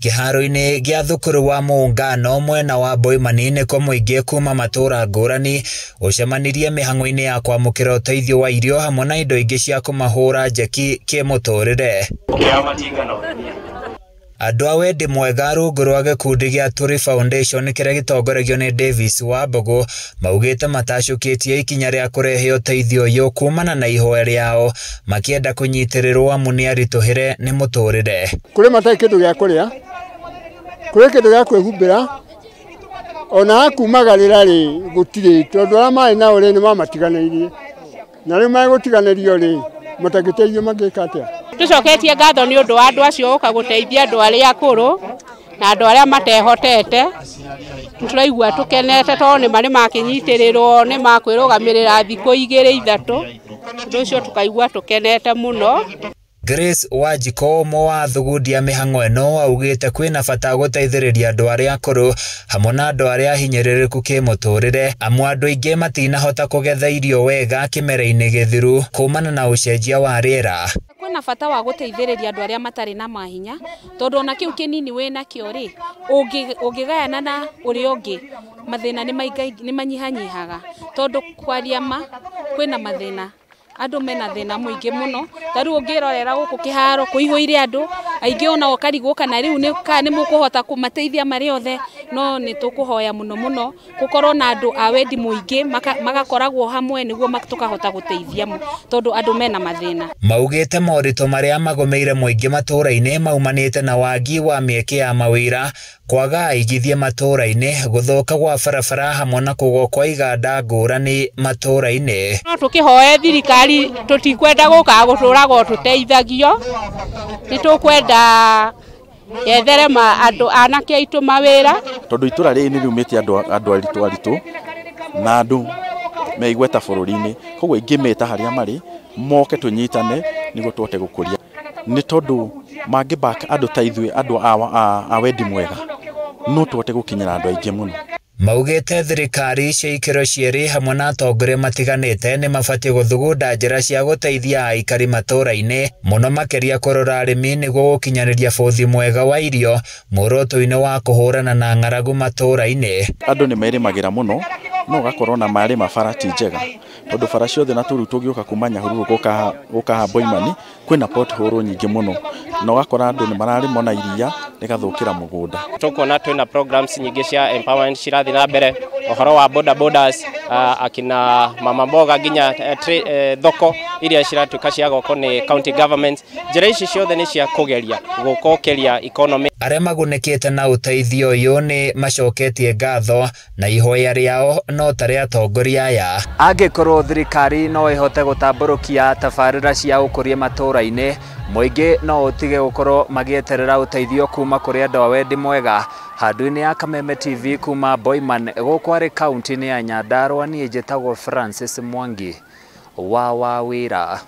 Kĩharo-inĩ gĩa thukuru wa Muungano mwena wa Boimani nĩkuo mũingĩ kuma matũra ngũrani ũcemanirie mĩhang'o-inĩ ya kwamũkĩra ũteithio wa irio hamwe na indo ingĩ cia kũmahũra njeki kĩmũtũrĩre. Andũ a wendi mwega rungu rwa gĩkundi gĩa Turi Foundation kĩrĩa gĩtongoragio nĩ Davis Wambugu maugĩte matacũkĩtie ikinya rĩa kũrehe ũteithio ũyũ kumana na ihoya rĩao makĩenda kũnyitĩrĩrwo amu nĩ aritũhĩre nĩ mũtũrĩre. Kũrĩ matarĩ kĩndũ gĩa kũrĩa, kũrĩ kĩndũ gĩa kwĩhumbĩra, ona kumagarĩra rĩ gũtirĩ, tondũ arĩa marĩ nao rĩ nĩ mamatiganĩirie, na rĩu megũtiganĩrio rĩ matangĩteithio mangĩka atĩa? Tucoketie ngatho nĩ ũndũ wa andũ acio gũka gũteithia andũ arĩa akũrũ na andũ arĩa matehotete. Tũraigua tũkenete tondũ nĩ marĩ makĩnyitĩrĩrwo nĩ makwĩrũgamĩrĩra thikũ igĩrĩ ithatũ, ũndũ ũcio tũkaigua tũkenete mũno. Grace Wanjikũ ũmwe wa thugundi a mĩhang'o ĩno augĩte kwĩna bata gũteithĩrĩria andũ arĩa akũrũ hamwe na andũ arĩa ahinyĩrĩrĩku kĩmũtũrĩre, amu andũ aingĩ matinahota kũgetha irio wega kĩmera-inĩ gĩthiru kumana na ũcenjia wa rĩera. Kwĩna bata wa gũteithĩrĩria andũ arĩa matarĩ na mahinya, tondũ ona kĩu kĩnini wĩnakĩo rĩ, ũngĩgayana na ũrĩa ũngĩ mathĩna nĩ manyihanyihaga, tondũ kwaria ma kwĩna mathĩna, andũ mena thĩna mũingĩ mũno. Ta rĩu ũngĩrorera gũkũ kĩharo kũihũire andũ aingĩ, ona ũkarigwo kana rĩu nĩ mũkũhota kũmateithia marĩ othe, no nĩ tũkũhoya mũno mũno gũkorwo na andũ a wendi mũingĩ magakoragwo hamwe nĩguo tũkahota gũteithia tondũ andũ mena mathĩna. Maugĩte moritũ marĩa magũmĩire mũingĩ matũra-inĩ maumanĩte na wagi wa mĩeke ya mawĩra, kwaga aigithia matũra-inĩ, gũthũka gwa barabara hamwe na kũgwa kwa iganda ngũrani matũra-inĩ. No tũkĩhoe thirikari, tũtikwenda gũka gũtũragwo tũteithagio, nĩ tũkwenda yethere andũ anake aitũ mawĩra, tondũ itũra rĩrĩ nĩ riumĩte andũ aritũ aritũ na andũ me igweta bũrũri-inĩ, koguo ingĩmeta harĩa marĩ moke tũnyitane nĩguo tũhote gũkũria, nĩ tondũ mangĩbaka andũ ta ithuĩ andũ a wendi mwega no tũhote gũkinyĩra andũ aingĩ mũno. Maugĩte thirikari cia ikĩro cierĩ hamwe na atongoria matiganĩte nĩ mabatiĩ gũthugunda njĩra cia gũteithia aikari matũra-inĩ mũno makĩria kũrora arĩmi nĩguo gũkinyanĩria bũthi mwega wa irio muoroto-inĩ wa kũhũrana na ng'aragu matũra-inĩ. Andũ nĩ merĩmagĩra mũno, no ũgakorwo na marĩma bara ti njega, tondũ bara ciothe na tũrĩu tũgĩũka kuma Nyahururu gũka Boimani kwĩna pothole nyingĩ mũno, na ũgakora andũ nĩ mararĩma na iria rĩgathũkĩra mũgũnda. Tũkuona twĩna programs nyingĩ cia empowerment cirathiĩ na mbere, ũhoro wa boda bodas, akina mama mboga nginya thoko iria ciratuĩka cia gwakwo nĩ county government. Njĩra ici ciothe nĩ cia kũgeria gũkokeria economy. Arĩa magunĩkĩte na ũteithio ũyũ nĩ macoketie ngatho na ihoya rĩao no ta rĩa atongoria aya. Angĩkorwo thirikari no ĩhote gũtambũrũkia tabarĩra cia ũkũria matũra-inĩ, mũingĩ no ũtige gũkorwo magĩeterera ũteithio kuma kũrĩ andũ a wendi mwega. Handũ-inĩ ya Kameme TV kuma Boiman gũkũ arĩ kaunti-inĩ ya Nyandarua, niĩ njĩtagwo Francis Mwangi wa Wawĩra.